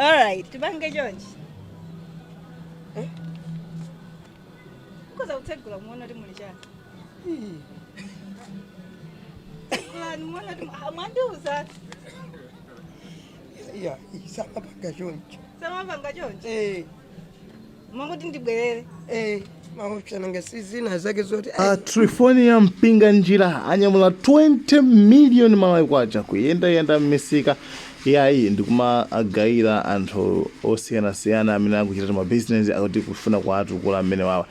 Alright, tipange chonchi. Eh? Mukhoza kutsegula muone kuti muli chani. Tsegulani muone kuti ah, mwandiuza. Ya, samapanga choncho. Samapanga chonchi. Eh. Mwakuti ndibwerere. Eh, maopsana sizina zake zoti A Trifonia Mpinganjira anyamula 20 million Malawi kwacha kuyendayenda m'misika yayi ndikumagayira anthu osiyanasiyana amene akuchita mabizinesi akuti kufuna kuwatukula amene wawa.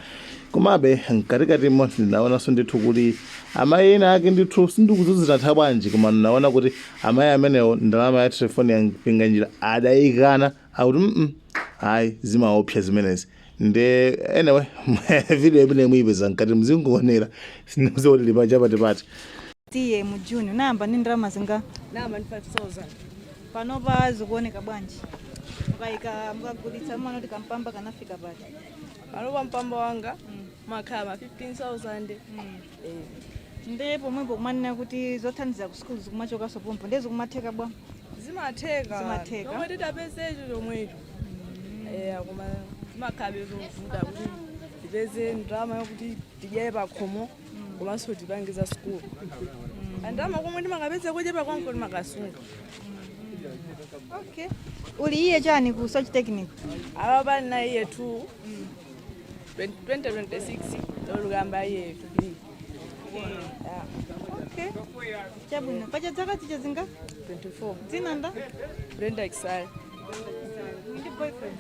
Komabe mkatikatimo ndinaonanso ndithu kuti amayi ena ake ndithu sindikudziwa zitatha bwanji, koma ndinaona kuti amayi amenewo ndalama ya Trifonia Mpinganjira adayikana, akuti ayi, zimaopsa zimenezi. Nde anyway, video imene muyipeza mkati mzingoonera, sindikudziwa kuti lipaja patipati. Tiye mu June unayamba ndi ndalama zinga? Nayamba ndi 5000. Panopa zikuoneka bwanji? Mukayika, mukagulitsa, mumaona kuti kampamba kanafika pati? Panopa mpamba wanga makhala ma 15000. Nde pomwepo kumanena kuti zothandiza ku sukulu zikumachokanso pompo, nde zikumatheka bwa? Zimatheka. Zimatheka. Chomwe titapezecho chomwecho. Eya, koma zimakhalabe zovuta kuti tipeze ndalama yokuti tidyere pakhomo komanso tipange za sukulu. Ndalama komwe timakapeza kochepa konko timakasunga. Okay, uli year chani ku Soche Technical? Apa na year 2, 2026 lolukamba year 3. Yeah. Okay, chabwino. Pacha zaka zija zinga? 24. Dzina nda? Brenda Kisai. Ndi boyfriend?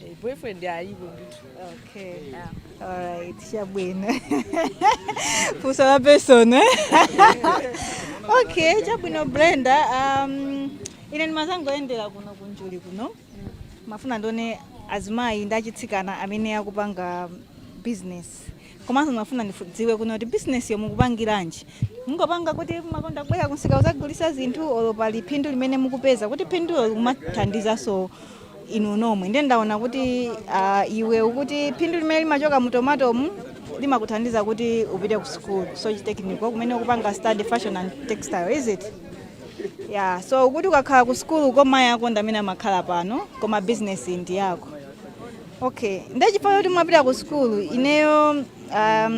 Eh, boyfriend alipo ndithu. Okay. Yeah. Alright, chabwino. Funso la personal. Okay, chabwino Brenda. Ine ndimazangoyendera kuno kunjuli kuno. Mafuna ndione azimayi ndi achitsikana amene akupanga business. Komanso ndimafuna ndidziwe kuno kuti business yo mukupangiranji. Mungopanga kuti makonda kubwera kunsika kuzagulisa zinthu, olo pali phindu limene mukupeza kuti phindulo likumathandizanso inu nomwe? Ndiye ndaona kuti iwe ukuti phindu limene limachoka mu tomatomu limakuthandiza kuti upite ku school, Soche Technical, kumene ukupanga study fashion and textile, is it? Yeah, so ukuti ukakhala ku school ko mayi ako ndi amene amakhala pano, koma business ndi yako. Okay, ndiye chifukwa choti mwapita ku school, ineyo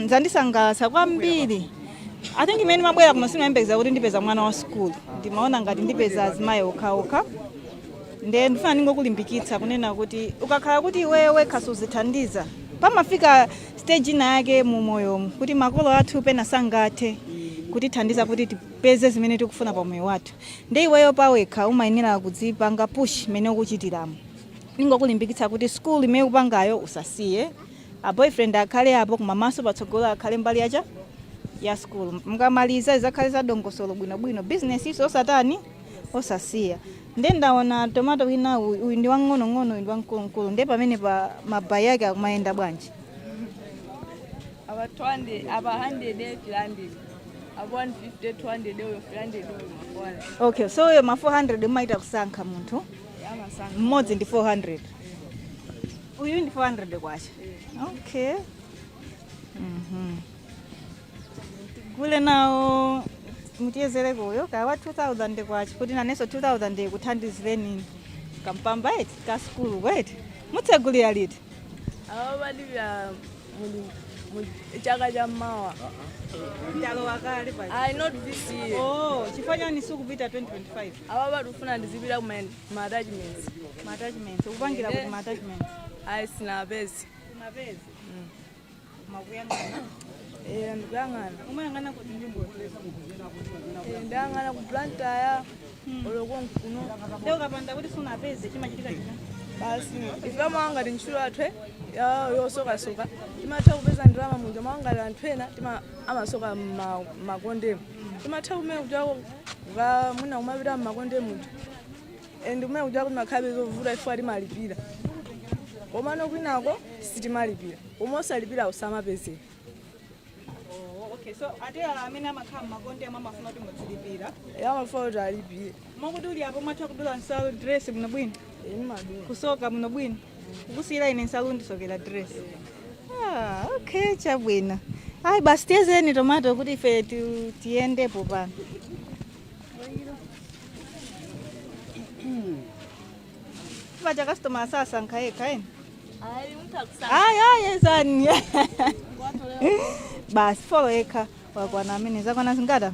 zandisangalatsa kwambiri. I think imene mabwera kuno simayembekeza kuti ndipeza mwana wa school, ndimaona ngati ndipeza azimayi okhaokha. Nde ndifuna ndingokulimbikitsa kunena kuti ukakhala kuti iweyo wekha suzithandiza, pamafika stage ina yake mu moyomu kuti makolo athu pena sangathe kutithandiza kuti tipeze zimene tikufuna pa moyo wathu, nde iweyo pawekha umayenera kudzipanga push imene ukuchitiramo. Ndingokulimbikitsa kuti school imene ukupangayo usasiye, a boyfriend akhale apo, koma maso patsogolo akhale mbali yacha ya school. Mukamaliza izakhale za dongosolo bwinobwino. Business iso osatani, osasiya. Nde ndaona tomato wina uyu, uyu ndi wang'onong'ono, uyu ndi wamkulumkulu. Nde pamene pa mabayi ake akumayenda bwanji? Apa 200, apa 100, 300, apa 150, 200, uyo 300, uyo ma 400. Okay, so uyo ma 400 umaita kusankha munthu? Amasankha. Mmodzi ndi 400, uyu ndi 400 kwacha. Okay, tigule nawo, mutiyezereko uyo kawa 2000 kwacha kuti nanenso 2000 ikuthandizireni kampamba eti ka sukulu kweti. Mutsegulira liti? Apa padipya muli mu chaka cha mmawa. Talowa kale pa. I not this year. Oh, chifukwa chani sikupita 2025? Apa patifuna ndizipita ku ma attachments. Ma attachments ukupangira kuti ma attachments? Ayi, sinapezi. Unapezi makuyang'ana? Eh, ndikuyang'ana. Umayang'ana kuti ndimbo? Eh, ndayang'ana ku Blantyre olo konkuno. Nde ukapanda kuti sunapeze, chimachitika china? Basi ife mwangati ntchito yathu yosokasoka timatha kupeza ndalama munja, mwangati anthu ena tima amasoka mmakondemo, timatha kumene kuchako kuka mwina kumapita mmakonde muja and kumene kuchako timakhalabe zovuta ifo timalipira, komano kwinako sitimalipira, koma osalipira usamapezeka. Oh, okay, so atera amene amakhala mmakonde amwe amafuna kuti muzilipira? Amafuna kuti alipire. Mwakuti uli apo mwatha kudula nsalu, dress muno bwino? Ine madula. Kusoka muno bwino, kukusiyira ine nsalu ndisokera dress. Ah, okay, chabwino. Ayi basi, tiyezeni tomato kuti ife tiyendepo pano. Paja customer asasankha yekha eni. Ayi, ayi, zani. Basi four yekha wakwana amene zakwana zingata?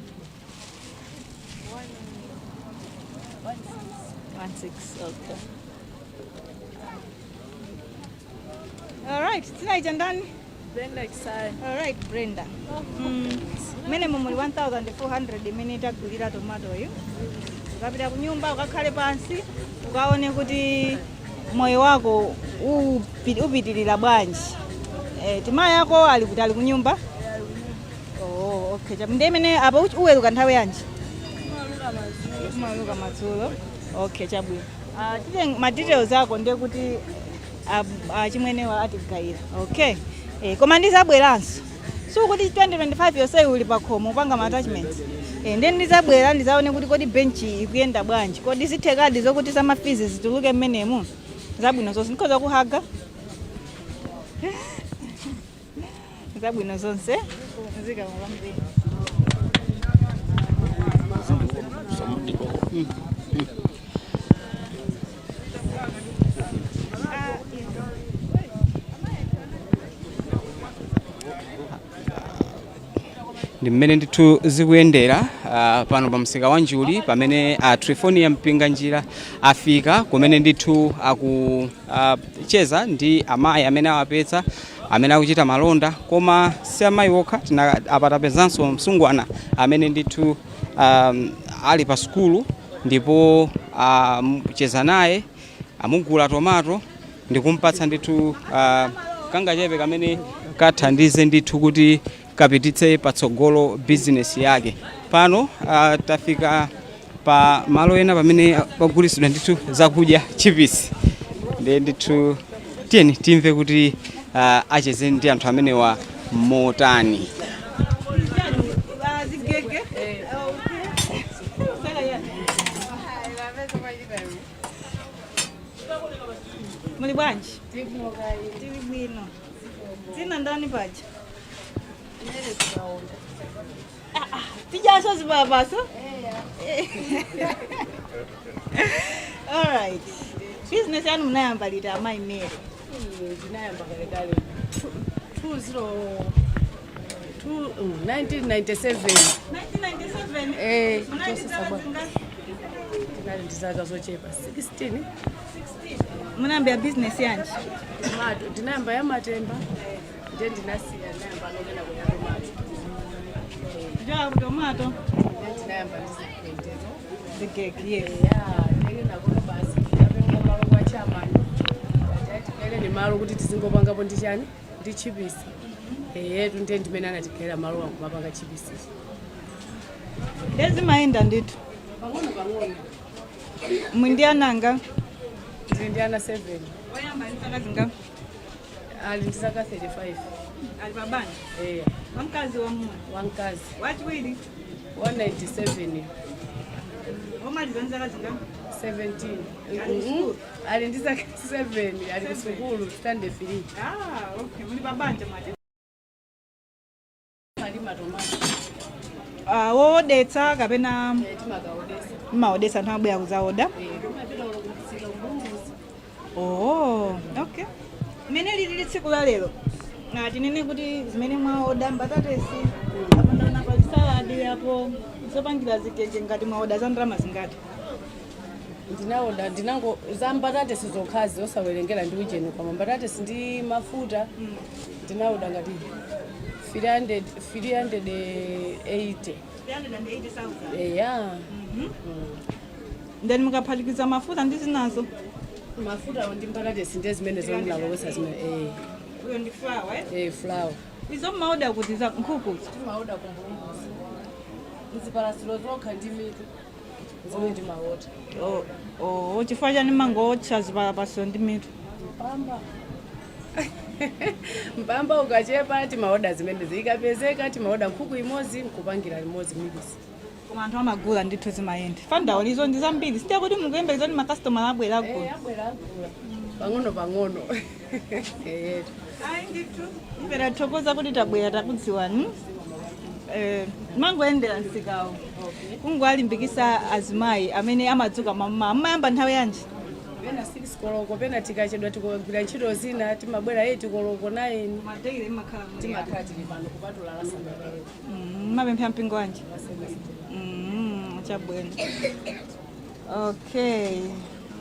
16, okay. All right, tinaija ndani? Brenda Kisaya. All right, Brenda. Mene mumuli 1400 imene tagulira tomato yo. Ukapita kunyumba ukakhale pansi ukaone kuti moyo wako upitirira bwanji. Timayi yako ali kuti, ali kunyumba? Oh, okay. Ndi imene apa uweruka nthawi yanji? Umaweruka madzulo. Okay, chabwino. Ah, tite ma details ako ndiye kuti achimwenewa atigayira. Okay. Koma ndizabweranso. Sukuti 2025 yonse uli pakhomo upanga ma attachments. Ndiye ndizabwera ndizaone kuti kodi benchi ikuyenda bwanji. Kodi zithekadi zokuti za ma fees zituluke mmenemu. Zabwino zonse ndikhoza kuhaga. Zabwino zonse. Zikomo kwambiri. Ndi mmene ndithu zikuyendera pano pa msika wa Njuli, pamene Trifonia Mpinganjira afika kumene ndithu akucheza ndi amayi amene awapeza amene akuchita malonda. Koma si amayi okha, apatapezanso msungwana amene ndithu ali pa sukulu, ndipo cheza naye, amugula tomato ndikumpatsa ndithu kangachepe kamene kathandize ndithu kuti kapititse patsogolo bizinesi yake. Pano tafika pa malo ena pamene pagulitsidwa ndithu zakudya, chipisi. Ndiye ndithu tiyeni timve kuti acheze ndi anthu amenewa motani. Zigege. Okay. Muli bwanji? Tili bwino. Dzina ndani paja? Ah, ah, tijaso zipapaso? Alright. Business yanu munayamba liti, amayi Mary? Ndinayamba kalekale, 1997. 1997? Eh. Munali zaka zingati? Ndinali ndi zaka zochepa, 16. Munayamba business yanji? Tomato. Ndinayamba ya matemba, ndiye ndinasiya, ndinayamba nokena kuya tomato. Ja, tomato. Ndiye ndinayamba ndizigengero. Zigege, yes. Ya, ndiyeke nakono basi ndapenga malo kwa chamani atigaire malo kuti tizingopangapo ndi chani, ndi chipisi eyetu. Ndiye ndimene anatigayira malo wangu mapanga chipisi. Ndezimayenda ndithu? Pang'ono pang'ono. Muli ndi ananga? Ndili ndi ana 7. Oyamba ndi zaka zingati? Ali ndi zaka 35. Ali pabanja? Eya. Wamkazi, wamuna? Wamkazi. Wachiwiri? 197. Womaliza ndi zaka zingati? 17. Ali kusukulu? Ali ndi zaka 7, ali kusukulu standard 3. Ah, okay. Muli pabanja mwati? Alima tomato. Ah, woodetsa kapena? Timakaodesa. Mmaodetsa, anthu amabwera kuzaoda? Timapita ulo kumsika kumbumbuzi. Oh, okay. Mmene lili tsiku la lero, tinene kuti zimene mwaoda, mbatatesi apo, ndaona pali saladi apo, zopangira zigege, ngati mwaoda za ndalama zingati? Ndinaoda, ndinango za mbatatesi zokhazi, osawerengera ndi ujeni, koma mbatatesi ndi mafuta ndinaoda ngati 300, 380. 380,000? Eya. Then mukaphatikiza mafuta ndi zinazo? Mafuta ndi mbatatesi ndiye zimene zondinalowesa zimene, eh. Uyo ndi flour, eh? Eh, flour. Izo mmaoda kuti, za nkhukuzo? Timaoda kumbumbuzi, mzipalasilo zokha ndi mitu zimene timaoda. Oh, oh, chifukwa chani mangotcha zipalapaso ndi mitu? Mpamba, mpamba ukachepa timaoda zimenezi, ikapezeka timaoda nkhuku imodzi nkupangira limodzi mix. Koma anthu amagula ndithu, zimayenda fandawo lizo ndi zambiri, sindiye kuti mukuyembekeza kuti makasitomala abwera agula? Eh, abwera agula pang'ono pang'ono, eyetu. Ayi ndithu, ife tathokoza kuti tabwera, takudziwani. Mangoyendera msikawo kungowalimbikisa azimayi amene amadzuka mamma. Mmayamba nthawi yanji? Pena 6 koloko, pena tikachedwa tikagwira ntchito zina timabwera 8 koloko, 9. Ma daily mmakhala muli? Timakhala tili pano kupatula la Sabata. Mapemphera mpingo wanji? Chabwino, okay.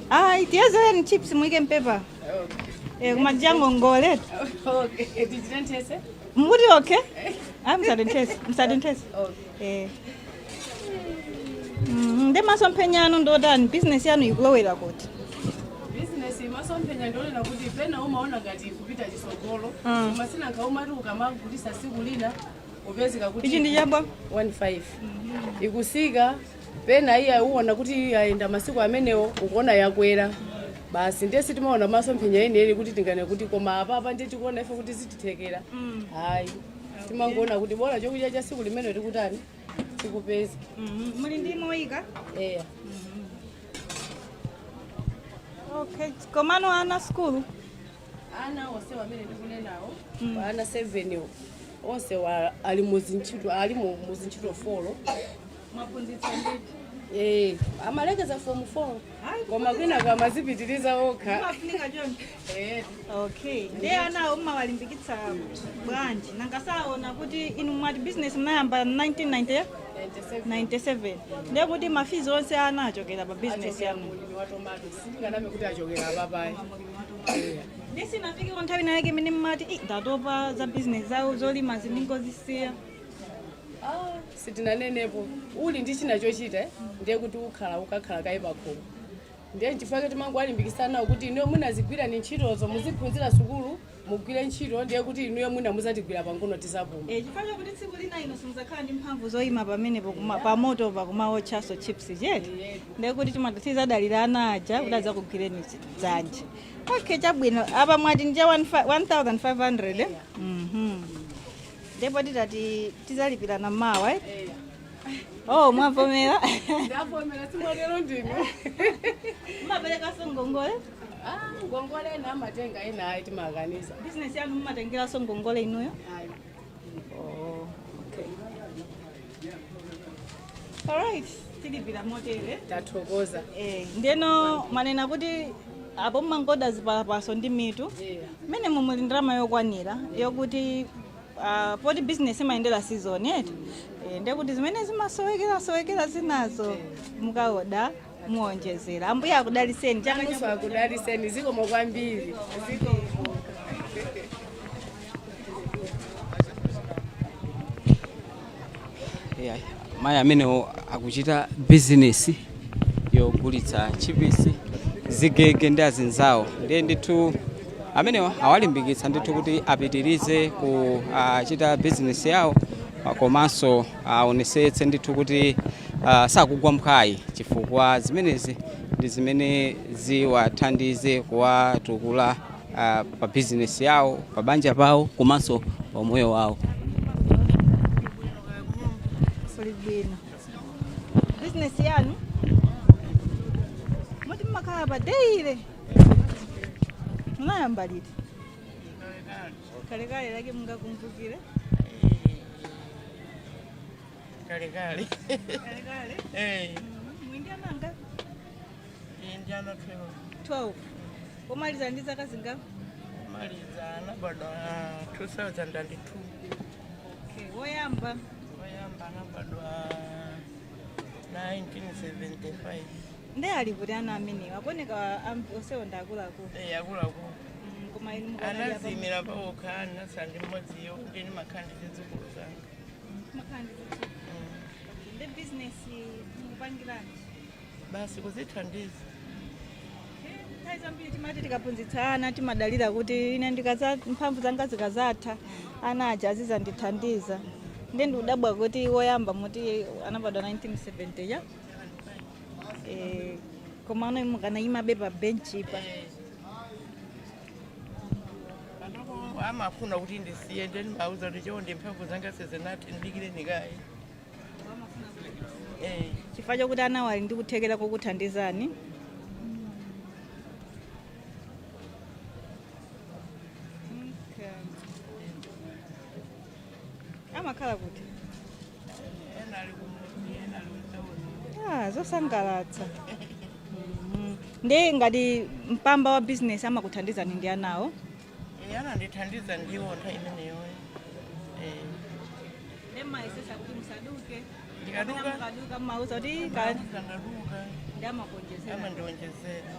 Ayi, tiyezereni chips muike mpepa. Kumajja ngongole. Okay, tichitenthese. Mukuti okay? Ayi, musatenthese, musatenthese. Ndi masomphenya anu ndotani? Business yanu ikulowera kuti? Bizinesi, masomphenya ndionena kuti pena umaona ngati kupita chisogolo, koma sinanka umati ukamagulisa siku lina upezeka kuti Ichi ndi chabwa. 15 ikusika, pena iye uwona kuti ayenda masiku amenewo ukuona yakwera basi. Ndiye sitimaona masomphenya enieni kuti tingane kuti, koma apapa ndiye tikuona ife kuti zitithekera, hayi. Timangoona kuti bola chokudya cha siku limene tikutani, tikupeza. Muli ndi moyika? Eya. Okay, komano ana skulu? Ana onse amene ndikunenawo, ana 7 iwo onse ali muzintchito, ali muzintchito 4. Mwaphunzitsa ndithu. Eh, amalekeza form 4, koma kwina kwamazipitiriza okha. Mafunika choncho. Eh. Okay, ndiye anawo mmawalimbikitsa bwanji? Nangasaona kuti inu mwati business mnayamba 1990? 97. 97, ndiye kuti ma fees onse ana achokera pa business yanu? Mulimi wa tomato, sindinganame kuti achokera apapayi. Ndisinafike nthawi nayake imene mmati, "Ih, ndatopa za business zawo zolima, zindingozisiya"? Ah, sitinanenepo. Uli ndi china chochita, eh? Ndiye kuti ukhala ukakhala kayi pakhomo. Ndiye nchifukwa timango alimbikisana kuti inuyo munazigwira ni ntchitozo, muziphunzira sukulu, mugwire ntchito, ndiye kuti inuyo mwina muzatigwira pangono tizapuma. Chifukwa chakuti tsiku lina ino simuzakhala ndi mphamvu zoyima pamenepo pamoto pakumawotchaso chips chete, ndiye kuti timatizadalira ana aja kuti adzakugwireni dzanja. Okay, chabwino. Apa mwati nja 1500, eh? Ndipo titati tizalipirana mawa, eh? Oh, mwavomera. Ndavomera, simwatero ndinu. Mumaperekaso ngongole? Ah, ngongole ena amatenga, ena ayi, timakaniza. Business yanu mumatengeraso ngongole inuyo? Ayi. Oh, okay. Alright, tilipira motere. Tathokoza. Ndeno manena kuti apo mmangoda zipalapaso ndi mitu. Mmene mumuli ndalama yokwanira yokuti poti business imayendera season eti, ndiye kuti zimene zimasowekera sowekera zinazo mukaoda muonjezera. Ambuye akudaliseni chaka. Nanunso akudaliseni, zikomo kwambiri, zikomo. Yeah, mayi amenewo akuchita bizinesi yogulitsa chipisi, zigege ndi azinzawo. Ndiye ndithu amenewa awalimbikitsa ndithu kuti apitirize kuchita bizinesi yawo, komanso aonesetse ndithu kuti sakugwa mphwayi, chifukwa zimenezi ndi zimene ziwathandize kuwatukula pa bizinesi yawo, pa banja pawo, komanso pa moyo wawo. Kuli bwino. Business yanu muti mmakhala pa daily, munayamba liti? Kalekale lake mungakumbukire? Kalekale. Kalekale. Eh. Mwindi ananga? Indiana 12. 12. Pomaliza ndi zaka zinga? Maliza anabadwa 2002. Okay, woyamba? Woyamba anabadwa 1975. Ndi ali kuti ana amenewa? Akuoneka onsewo ndi akuluakulu. Eh, akuluakulu. Koma inu mukanali apa- Anazimira pawokha, nasandi mmodziyo, ndini makhala ndi zidzukulu zanga. Makhala ndi zidzukulu. Ndi business mukupangiranji? Basi, kuzithandiza. Nthawi zambiri timati tikaphunzitsa ana timadalira kuti ine ndikaza mphamvu zanga zikazatha ana aja azizandithandiza. Ndi ndikudabwa kuti woyamba muti anabadwa 1970 ya, koma ano mukanayima pa benchi pa. Panopo amafuna kuti ndisiye, ndeni mauza kuti chonde, mphamvu zanga sezinati, ndikire ndikayi. Eh. Chifukwa chokuti ana ali ndi kuthekera kokuthandizani. Okay. Amakhala kuti? Ena ali kumudzi, ena ali mtauni. Ah, zosangalatsa. Ndi ngati mpamba wa business amakuthandizani ndi anawo? Anandithandiza ndiwo nthawi imeneyoyo. Ndimayesesa kuti musaduke. Ndikaduka? Mukaduka mmauza kuti Ndaduka. Ndi amakuonjezera? Amandionjezera.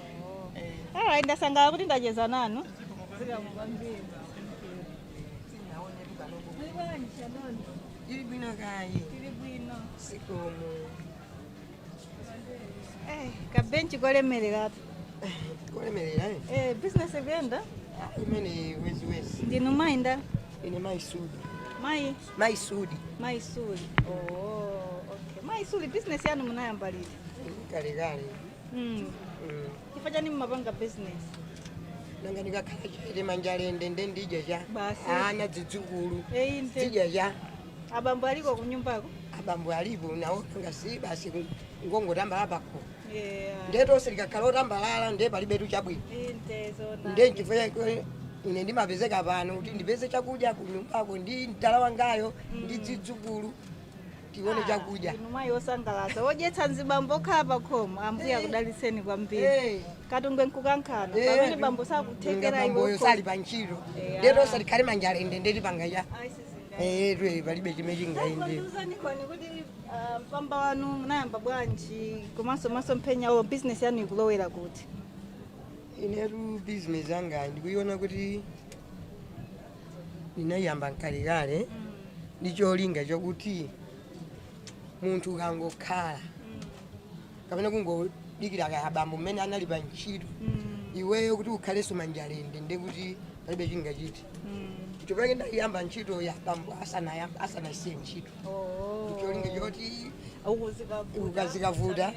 Alright, ndasangalala kuti ndacheza nanu. Zikomo kwambiri. Muli bwanji, Adoni? Ili bwino kayi. Tili bwino. Sikomo. Kabenchi kolemereratu. Kolemerera, eh? Business ikuyenda? Ah, imene weziwezi. Ndinu mayinda? Ine Maisudi. Mayi? Maisudi. Maisuli. Oh, okay. Maisuli, business yanu munayamba liti? Kalekale. Chifukwa chani mmapanga business? Nanga ndikakhala chete manjalende, nde ndidya cha? Basi. Ana, zidzukulu. Einte. Zidya cha? Abambo aliko kunyumbako? Abambo alipo nawo, ngasi basi ngongotambala pako. Yeah. Nde tonse tikakhala otambalala, nde palibetu chabwino. Inde, zona. Nde nchifukwa chake ine ndimapezeka pano kuti ndipeze chakudya kunyumbako ndi mdala wangayo ndi zidzukulu, tione chakudya. Inu mayi osangalatsa, wodyetsa nzibambo okhala pakhomo. Ambuye akudalitseni kwambiri. Katungwe nkukankhana pamene bambo sakuthekera. Bamboyo Iwe sali pa ntchito. Nde tonse tikhale manjalende, nde tipanga cha? Twe palibe chimene chingayende. Ndiuzani kwani kuti mpamba wanu munayamba bwanji, komanso masomphenya wo business yanu ikulowera kuti? Inetu business yanga ndikuiona kuti ndinayamba mkalekale ndi cholinga chokuti munthu ukangokhala kapena kungodikira kaya abambo mmene anali pa ntchito, iweyo kuti ukhalenso manjalende, nde kuti palibe chingachite. Chifukwa ndayamba ntchito ya abambo asanayamba, asanasiye ntchito, cholinga choti ukazikavuta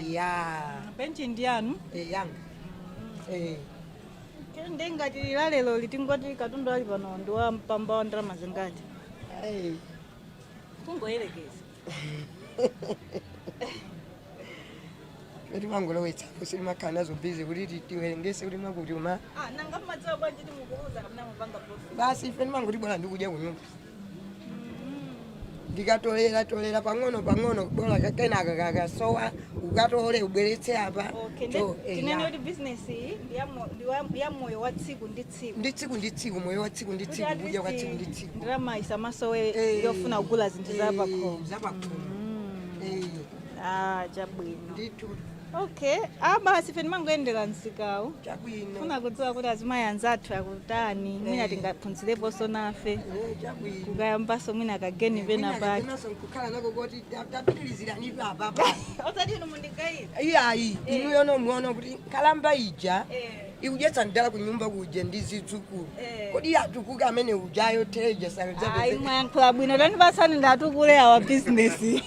ya. Benchi ndi yanu? Yanga. Ndi ngati lalero litingoti katundu ali pano ndi wa mpamba wa ndalama zingati? Kungoyerekeza. Timangolowetsapo, silimakhala nazo busy kuti tiwerengese kuti mwakuti uma. Ah, nanga mmadziwa bwanji timukuuza kapena mupanga profit? Basi, ife timangoti bwana ndikudya kunyumba, ndikatolera tolera pang'ono pang'ono, bola kenaka kakasowa ukatole ubweretse apa. Okay, tinene kuti business iyi ndi ya moyo wa tsiku ndi tsiku? Ndi tsiku ndi tsiku, moyo wa tsiku ndi Kuti tsiku, at kudya kwa least tsiku ndi tsiku. Ndalama isamasowe yofuna kugula zinthu za pakhomo. Zapakhomo. Ah, chabwino. Ndithu. Okay, ah, basi ife timangoyendera msikawu. Chabwino. Funa kudziwa kuti azimayi anzathu akutani, mwina tingaphunzireponso nafe. Chabwino. Kukayambaso mwina kageni pena pake. Naso nkukhala nako kuti tapitiriziranitu apapa. Osati inu mundigayira. Iyayi, inuyo nomuona kuti nkhalamba ija ikudyetsa mdala kunyumba kuja ndi zidzukulu. Kodi atukuka amene ujayo teja? Ayi, mwayankhula bwino, tandipasani ndatukule awa business.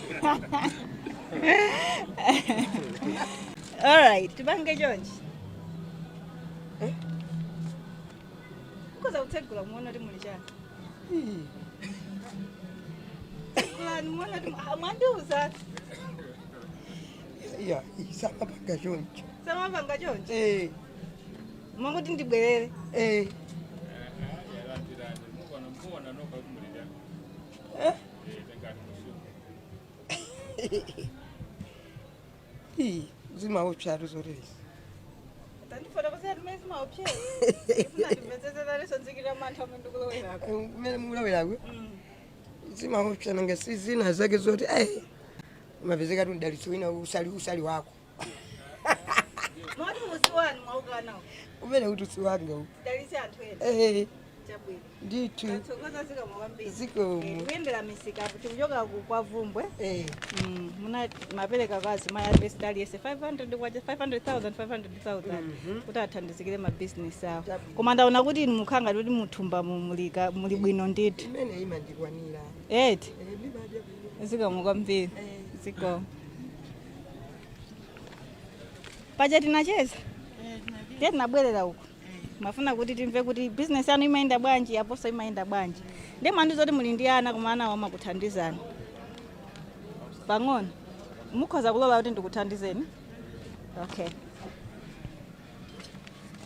Alright, tipange chonchi. Ukhoza kutsegula muone kuti muli chani. Tsegulani muone kuti mwandiuza. Iya, samapanga choncho. Samapanga choncho? Mwakuti ndibwerere? Eh. Eh? Ii, zimaopsatu zoterezi. Tandifotokozera timene zimaopsera. Ifuna ndimvetsetse nzikira mantha omwe ndikulowerako. Kumene mukulowerako zimaopsa, nanga si zina zake zoti umapezeka tu mdalitso wina usali wako. Mwati usi wanu mwaukanawo? Umene kuti usi wanga u. Dalitse anthu ena. Chabwino. Ndithu. Tathokoza, zikomo kwambiri. Zikomo. Kuyendera misika apo tikuchoka kwa Vumbwe. Muna mapereka kwa azimayi at aliyese 500 kwacha, 500,000 500,000 kuti athandizikire mabizinesi awo. Koma ndaona kuti inu mukhanga kuti muthumba mumulika muli bwino ndithu. Imene imandikwanira. Eti? Ndimadya bwino. Zikomo kwambiri. Zikomo. Paja tinacheza, tiye tinabwerera uku, mafuna kuti timve kuti business yanu imayenda bwanji, aposo imayenda bwanji. Ndi mwandizo kuti muli ndi ana, koma ana amakuthandizani pang'ono. Mukhoza kulola kuti ndikuthandizeni? Okay,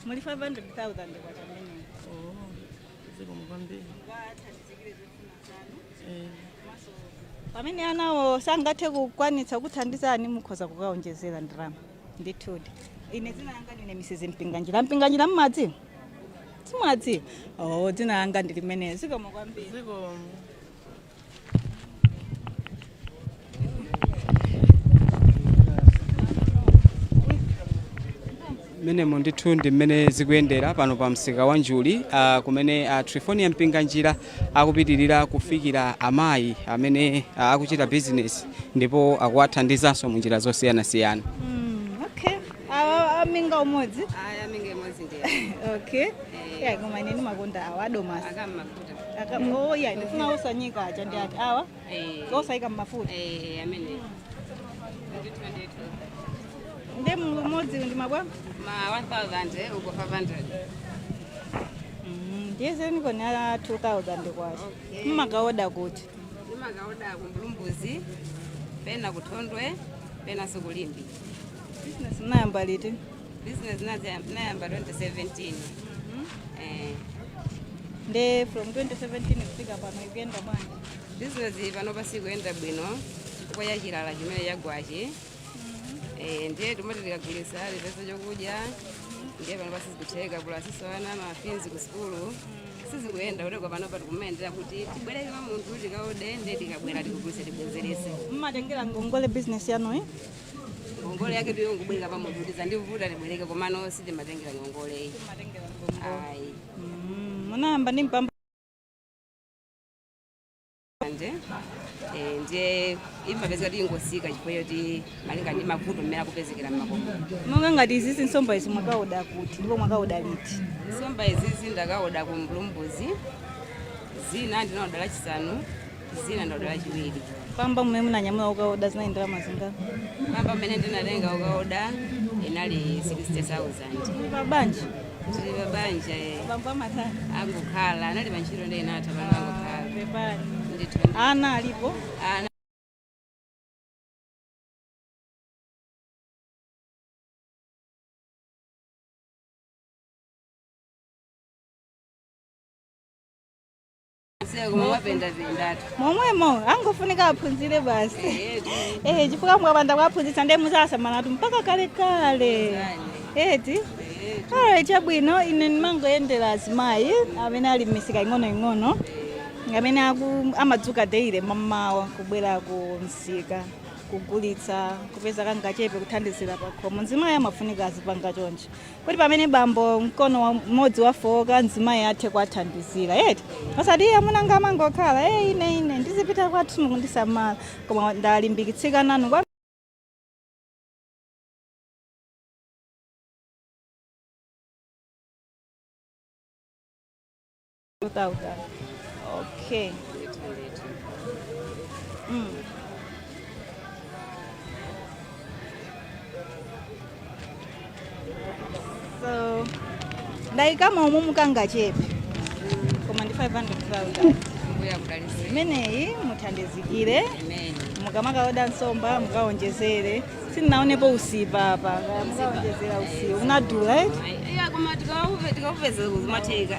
muli 500,000 kwa chameneyo. Zikomo kwambiri. Ngathandizikire zofuna zanu. Pamene anawo sangathe kukwanitsa kuthandizani, mukhoza kukaonjezera ndalama ndithudi. Ine dzina langa ndine Mrs Mpinganjira. Mpinganjira mmadzi simadzi? Oh, dzina langa ndi limene. Zikomo kwambiri. Zikomo. Mmenemo ndithu ndi mmene zikuyendera pano pa msika wa Njuli, kumene Trifonia Mpinganjira akupitirira kufikira amayi amene akuchita bizinesi ndipo akuwathandizanso mu njira zosiyanasiyana. Okay, awa aminga umodzi? Aya, minga imodzi ndiye. Okay, yeah, koma ine ndimakonda awa adomasi. Akammafuta. Oh yeah, ndifuna osanyika aja ndi ati awa osayika mmafuta. Eh, amene ndithu ndithu. Ndi mmodzi ndi mabwa? Ma 1000 uko 500. Ndiyezeni koni ala 2000 kwacha. Mmakaoda kuti? Ndimakaoda kuMbulumbuzi, pena kuThondwe, pena sokuLimbi. Business mnayamba liti? Business nayamba 2017. Ndi from 2017 kufika pano ikuyenda bwanji? Business pano pasikuyenda bwino chifukwa cha chilala chimene chagwachi. Ndiye timati tikagulisa tipeze chokudya, ndiye pano pasizikutheka kulasiso ana ma fees ku sukulu sizikuyenda kuteko. Pano tikumayendera kuti tibwereke pa munthu tikaode, ndiye tikabwera tikugulise tibwezerese. Mmatengera ngongole business yanuyi? Ngongole yake tiyongobwereka pa munthu kuti zandivuta tibwereke, komano sitimatengera ngongole, ayi. Munayamba ndi mpamba? Nje ndiye imapezeka kuti ingosika chifukwa choti malinga ndi mavuto mmene akupezekera mmakomo. Monga ngati izizi nsomba izi mwakaoda kuti ndipo mwakaoda liti? Nsomba izizi ndakaoda ku Mbulumbuzi, zina ndinaoda Lachisanu, zina ndaoda Lachiwiri. Pamba mmene munanyamula ukaoda zinayendera mazinga? Pamba mmene ndinatenga ukaoda inali 60,000. Pa banja? Tili pa banja. Bambo amatani? Angokhala, anali pa ntchito ndi inatha, pano angokhala. Pepani. Ndithu. Ana alipo? Ana koma wapendapendatu. Momwemo angofunika aphunzire basi. Chifukwa mukapanda kuwaphunzitsa ndiye muzasamalatu mpaka kalekale, eti? Alright, chabwino. Ine ndimangoyendera azimayi amene ali m'misika ing'onoing'ono, amene amadzuka daily mammawa kubwera ku msika kugulitsa, kupeza kangachepe kuthandizira pakhomo. Mzimayi amafunika azipanga choncho kuti pamene bambo mkono mmodzi wafowoka, mzimayi athe kuwathandizira, eti? Osati iye amunanga amangokhala, ine ndizipita kwathu mukundisamala. Koma ndalimbikitsika nanu kwa 2000. Okay. Ndithu ndithu. So ndayikama umu mukangachepe, koma ndi 500,000. Mbuya kudalise. Imeneyi muthandizikire. Amen. Mukamakaoda nsomba mukaonjezere. Sindinaonepo usipa apa, mukaonjezera usipa unadula, eh? Iya, koma tikaupeza kumatheka.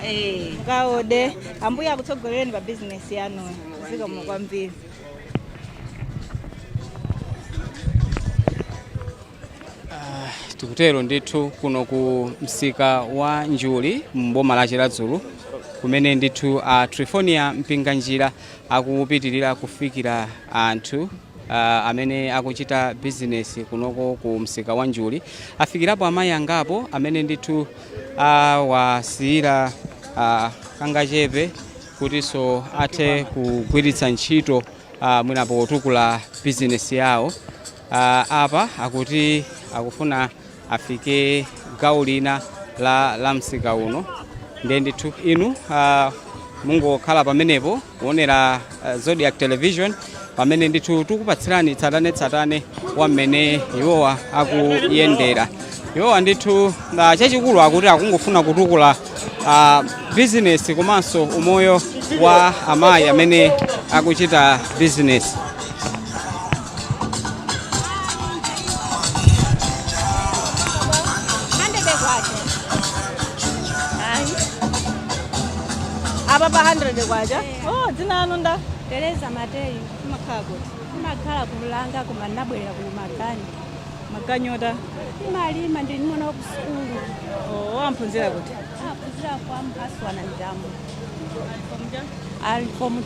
Mukaode. Ambuye akutsogolereni pa bizinesi yanu. Zikomo kwambiri. Tikutero ndithu kuno ku msika wa Njuli mboma la Chiradzulu, kumene ndithu a Trifonia Mpinganjira akupitirira kufikira anthu amene akuchita bizinesi kunoko ku msika wa Njuli. Afikirapo amayi angapo amene ndithu awasiyira kangachepe kutinso athe kugwiritsa ntchito mwina potukula bizinesi yawo. Apa akuti akufuna afike gawo lina la msika uno. Ndiye ndithu inu mungokhala pamenepo kuonera Zodiac Television pamene ndithu tikupatsirani tsatanetsatane wa mmene iwowa akuyendera. Iwowa ndithu chachikulu akuti akungofuna kutukula bizinesi komanso umoyo wa amayi amene akuchita bizinesi. 100 kwacha. Ayi. Apa pa 100 kwacha. Oh, dzina lanu nda? Tereza Mateyu. Mumakhala kuti? Ndimakhala kumulanga, koma ndinabwerera ku Magani. Maganyota. Imalima, ndini mwana wa kusukulu. Oh, amphunzira kuti? Aphunzira kwa Mphaswana Ndambo. Ali form 2.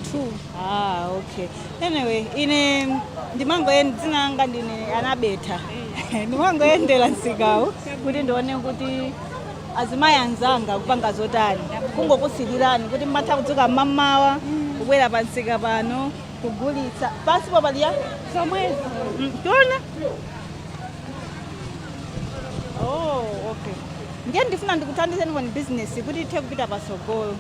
Ah, okay. Anyway, ine ndimangoyenda, dzina langa ndine Anabetha. Ndimangoyendera msikawu kuti ndione kuti azimayi anzanga kupanga zotani, kungokusilirani kuti mmatha kudzuka mmamawa kubwera pa msika pano kugulitsa pansipo paliya zomwezo. Tiona. Oh, okay. Ndiye ndifuna ndikuthandizeni koni business kuti ithe kupita pasogolo,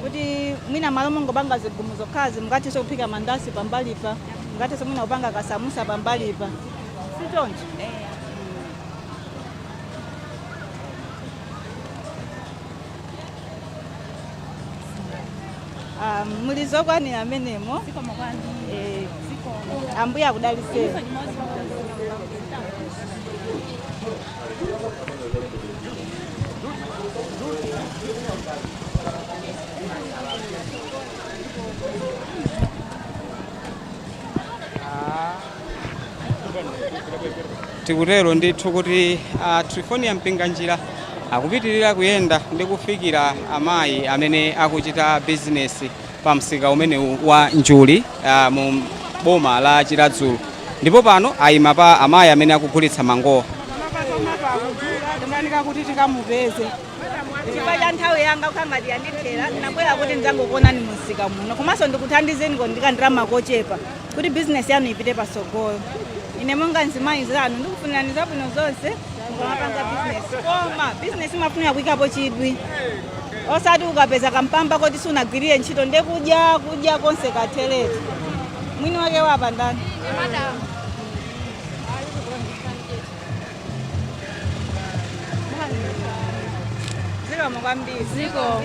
kuti mwina malo mongopanga zigumu zokhazi mungathenso kuphika mandasi pambalipa, mungathenso mwina kupanga kasamusa pambalipa, si choncho? Ah, muli zokwanira amenemo. Ambuye akudaliseni. Tikutero ndithu kuti Trifonia Mpinganjira akupitirira kuyenda ndi kufikira amayi amene akuchita bizinesi pa msika umenewu wa Njuli mu boma la Chiradzulu, ndipo pano ayima pa amayi amene akugulitsa mangowa. Timanika kuti tikamupeze. Chifukwa cha nthawi yanga kukhangati yandithera, ndinabwera kuti ndidzangokuonani mumsika muno, komanso ndikuthandizeni ndika ndalama kochepa kuti bizinesi yanu ipite pasogolo. Ine monga mzimayi zanu ndikufunirani zabwino zonse mukamapanga bizinesi, koma bizinesi imafunika kuyikapo chidwi, osati ukapeza kampamba koti sunagwirire ntchito ndekudya kudya konse katheretu. Mwini wake wapa ndani? Zikomo kwambiri. Zikomo.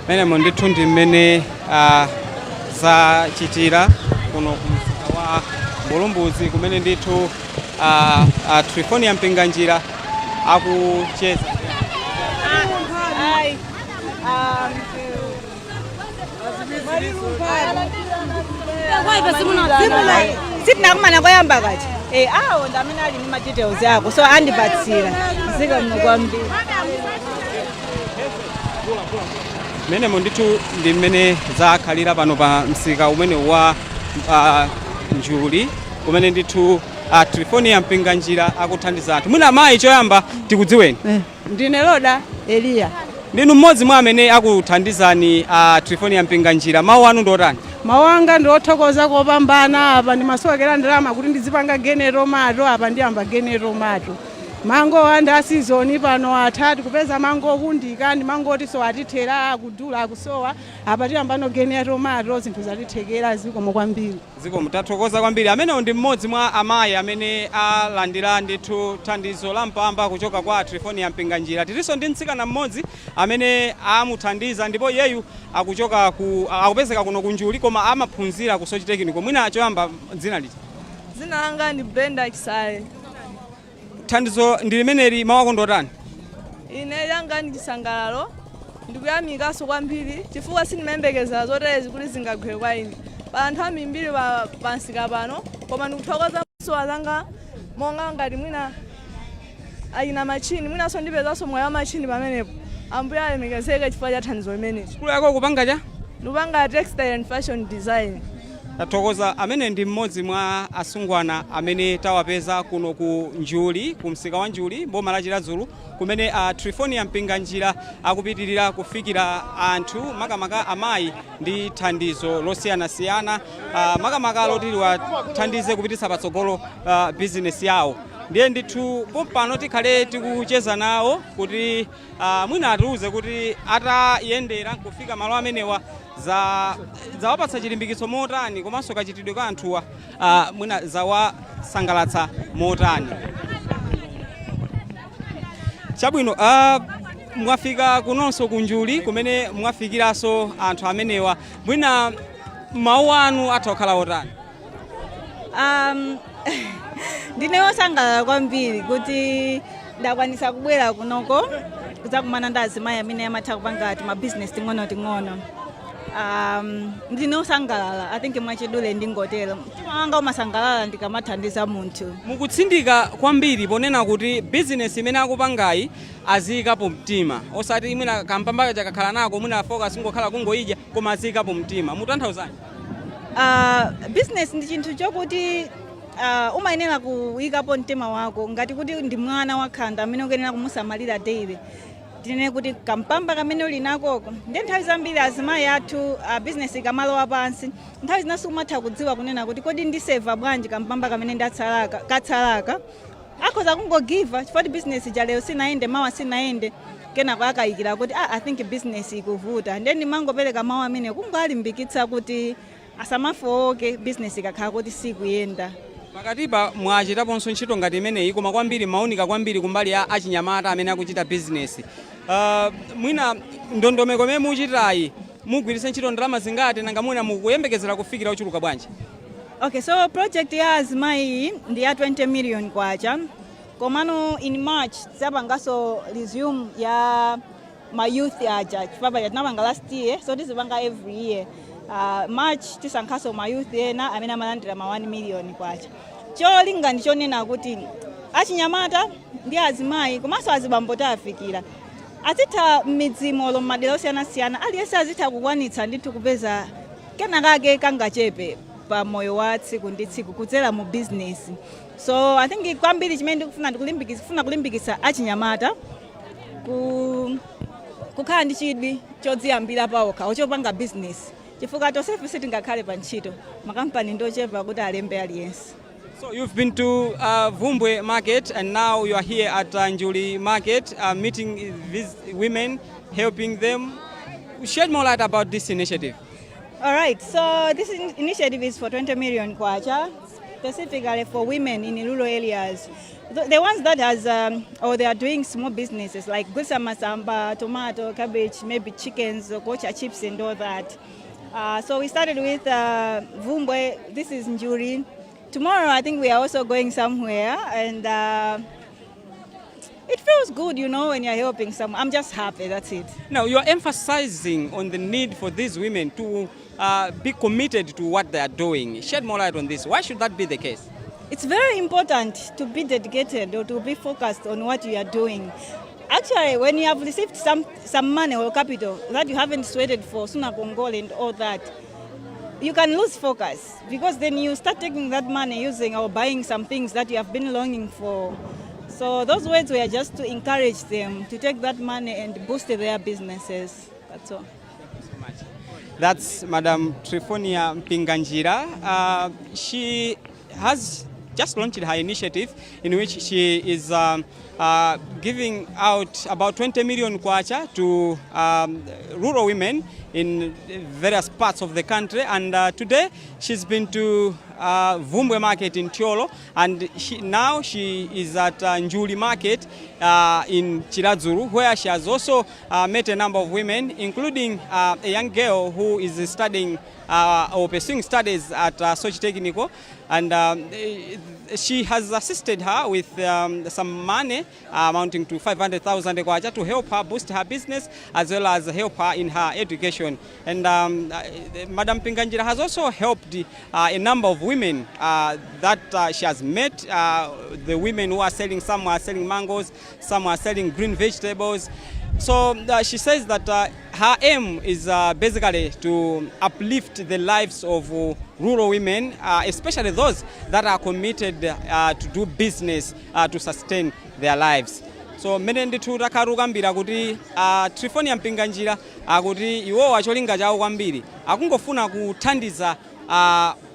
Menemo ndithu ndi mmene zachitira kuno ku msika wa Mbulumbuzi, kumene ndithu Trifonia Mpinganjira akucheza. Ai. Sitinakumana koyamba kacha. Awo ndi amene ali ndi ma details ako, so andipatsira. Zikomo kwambiri. Menemo ndithu ndi mmene zakhalira pano pa msika umene wa Njuli, kumene ndithu Trifonia Mpinganjira akuthandiza anthu. Mwina amayi, choyamba tikudziweni. Ndine Loda Eliya. Ndinu mmodzi mwa amene akuthandizani Trifonia Mpinganjira. Mawu anu ndi otani? Mawu anga ndi othokoza kopambana. Apa ndimasowekera ndalama kuti ndizipanga gene tomato. Apa ndiyamba gene tomato. Mango anda season pano atha, tikupeza mango okundika ndi mango oti so atithera, akudula, akusowa. Apa tiyambano gene tomato, zinthu zatithekera. Zikomo kwambiri. Zikomo, tathokoza kwambiri. Amenewo ndi mmodzi mwa amayi amene alandira ndithu thandizo la mpamba kuchoka kwa Trifonia Mpinganjira. Tilinso ndi mtsikana mmodzi amene amuthandiza, ndipo iyeyu akuchoka ku akupezeka kuno ku Njuli koma amaphunzira ku Soche Technical. Mwina choyamba, dzina liti? Dzina langa ndi Brenda Chisale. Thandizo ndi limeneli, mawu ako ndotani? Ine langa ndi chisangalalo, ndikuyamikanso kwambiri chifukwa sindimayembekezera zoterezi kuti zingagwere kwa ine pa anthu ambirimbiri pa msika pano, koma ndikuthokoza sowa zanga monga ngati mwina ayina machini, mwinanso ndipezanso moyo wa machini pamenepo. Ambuye alemekezeke chifukwa cha thandizo limeneli. Sukulu yako kupanga cha? Ndikupanga textile and fashion design. Tathokoza. Amene ndi mmodzi mwa asungwana amene tawapeza kuno ku Njuli, ku msika wa Njuli, boma la Chiradzulu, kumene Trifonia Mpinganjira akupitirira kufikira anthu, makamaka amayi, ndi thandizo losiyanasiyana, makamaka loti liwathandize kupititsa patsogolo bizinesi yawo. Ndiye ndithu pompano tikhale tikucheza nawo kuti mwina atiuze kuti atayendera nkufika malo amenewa zawapatsa chilimbikitso motani, komanso kachitidwe ka anthuwa mwina zawasangalatsa motani. Chabwino, mwafika kunonso ku Njuli kumene mwafikiranso anthu amenewa, mwina mawu anu atha kukhala otani? Ndine wosangalala kwambiri kuti ndakwanisa kubwera kunoko kudzakumana ndi azimayi amene amatha kupanga ti mabizinesi ting'ono ting'ono. Ndinosangalala, I think mwachidule ndingotero, mtima wanga umasangalala ndikamathandiza munthu. Mukutsindika kwambiri ponena kuti bizinesi imene akupangayi aziyikapo mtima, osati mwina kampamba chakakhala nako, mwina focus ngokhala kungoyidya, koma aziyikapo mtima. Mutanthauzanji? Business ndi chinthu chokuti umayenera kuyikapo mtima wako, ngati kuti ndi mwana wakhanda amene ukuyenera kumusamalira daily. Tinene kuti kampamba kamene uli nakoko, ndi nthawi zambiri azimayi athu, business ikamalowa pansi, nthawi zinanso umatha kudziwa kunena kuti kodi ndiseva bwanji kampamba kamene ndatsalaka katsalaka. Akhoza kungogiva chifukwa business ija lero sinayende, mawa sinayende, kenako akayikira kuti, "Ah, I think business ikuvuta." Ndiye ndimangopereka mawu amene kungoalimbikitsa kuti asamafowoke business ikakhala kuti sikuyenda. Pakatipa mwachitaponso ntchito ngati imeneyi, koma kwambiri maunika kwambiri kumbali ya achinyamata amene akuchita bizinesi. Mwina ndondomeko imene muchitayi mugwiritse ntchito ndalama zingati? Nanga mwina mukuyembekezera kufikira ochuluka bwanji? Okay, so project ya azimayi ndi ya 20 million kwacha, komano in March tizapanganso resume ya ma youth aja, chifukwa tinapanga last year, so tizipanga every year. March tisankhaso ma youth ena amene amalandira ma 1 million kwacha. Cholinga ndi chonena kuti achinyamata ndi azimayi komanso azibambo tafikira, azitha m'midzimo, m'madera osiyanasiyana, aliyense azitha kukwanitsa ndithu kupeza kenakake kangachepe pa moyo wa tsiku ndi tsiku kudzera mu business. So I think kwambiri chimene ndikufuna ndikulimbikitsa, kufuna kulimbikitsa achinyamata kukhala ndi chidwi chodziyambira pawokha, chopanga business, chifukwa tonsefe sitingakhale pa ntchito, makampani ndochepa kuti alembe aliyense. So you've been to Vumbwe Market and now you are here at Njuli Market, meeting these women, helping them. Shed more light about this initiative. All right, so this initiative is for 20 million kwacha, specifically for women in rural areas. The ones that has, or they are doing small businesses like kugulitsa masamba, tomato, cabbage, maybe chickens, or gocha chips and all that. So we started with Vumbwe, this is Njuli. Tomorrow I think we are also going somewhere, and it feels good when you're helping someone. I'm just happy, that's it. Now you are emphasizing on the need for these women to be committed to what they are doing. Shed more light on this. Why should that be the case? It's very important to be dedicated or to be focused on what you are doing. Actually, when you have received some money or capital that you haven't sweated for, sunakongole and all that, you can lose focus because then you start taking that money, using or buying some things that you have been longing for. So those words were just to encourage them to take that money and boost their businesses. That's all. That's Madam Trifonia Mpinganjira. She has just launched her initiative in which she is giving out about 20 million kwacha to rural women in various parts of the country. And today she's been to Vumbwe Market in Thyolo, and now she is at Njuli Market in Chiradzulu, where she has also met a number of women, including a young girl who is studying or pursuing studies at Soche Technical, and she has assisted her with some money amounting to 500,000 kwacha to help her boost her business as well as help her in her education. And Madam Mpinganjira has also helped a number of women that she has met, the women who are selling, some are selling mangoes, some are selling green vegetables. So she says that her aim is basically to uplift the lives of rural women, especially those that are committed to do business to sustain their lives. So mmene ndithu takhala tikukambira kuti Trifonia Mpinganjira akuti iwowa cholinga chawo kwambiri akungofuna kuthandiza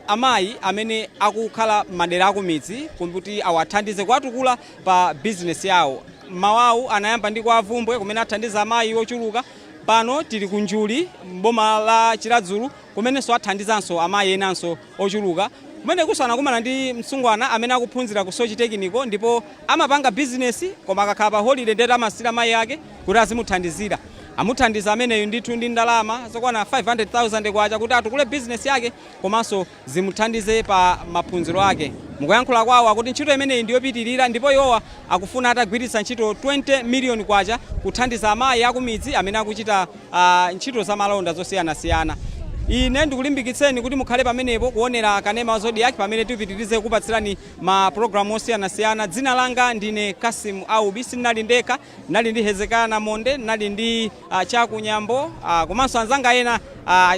amayi amene akukhala madera akumidzi kuti awathandize kuwatukula pa bizinesi yawo. Mawawu anayamba ndi kwa Vumbwe kumene athandiza amayi ochuluka. Pano tili ku Njuli, mboma la Chiradzulu, kumenenso athandizanso amayi enanso ochuluka. Kumene kusanakumana ndi msungwana amene akuphunzira ku Soche Technical ndipo amapanga bizinesi, koma akakhala pa holiday ndeti amasira mayi ake kuti azimuthandizira. Amuthandiza ameneyu ndithu ndi ndalama zokwana 500,000 kwacha kuti atukule bizinesi yake komanso zimuthandize pa maphunziro ake. Mukuyankhula kwawo akuti ntchito imeneyi ndiyopitirira ndipo iwowa akufuna atagwiritsa ntchito 20 million kwacha kuthandiza amayi akumidzi amene akuchita ntchito zamalonda zosiyanasiyana. Ine ndikulimbikitseni kuti mukhale pamenepo kuonera kanema wa Zodiak pamene tipitirize kupatsirani ma programu osiyanasiyana. Dzina langa ndine Kasim Aubi. Sindinali ndekha, ndinali ndi Hezekiah Namonde, ndinali ndi Chaku Nyambo, komanso anzanga ena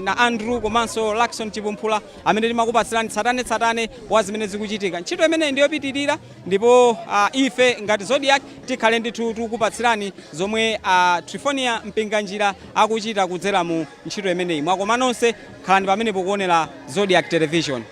na Andrew komanso Lakson Chipumphula amene timakupatsirani tsatanetsatane wa zimene zikuchitika. Ntchito imeneyi ndiyopitirira ndipo ife ngati Zodiak tikhale ndithu tikukupatsirani zomwe Trifonia Mpinganjira akuchita kudzera mu ntchito imeneyi. Mwakoma nonse, khalani pamenepo kuonera Zodiak Television.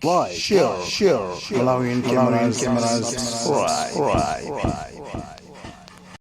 Like, share, Malawian cameras, subscribe.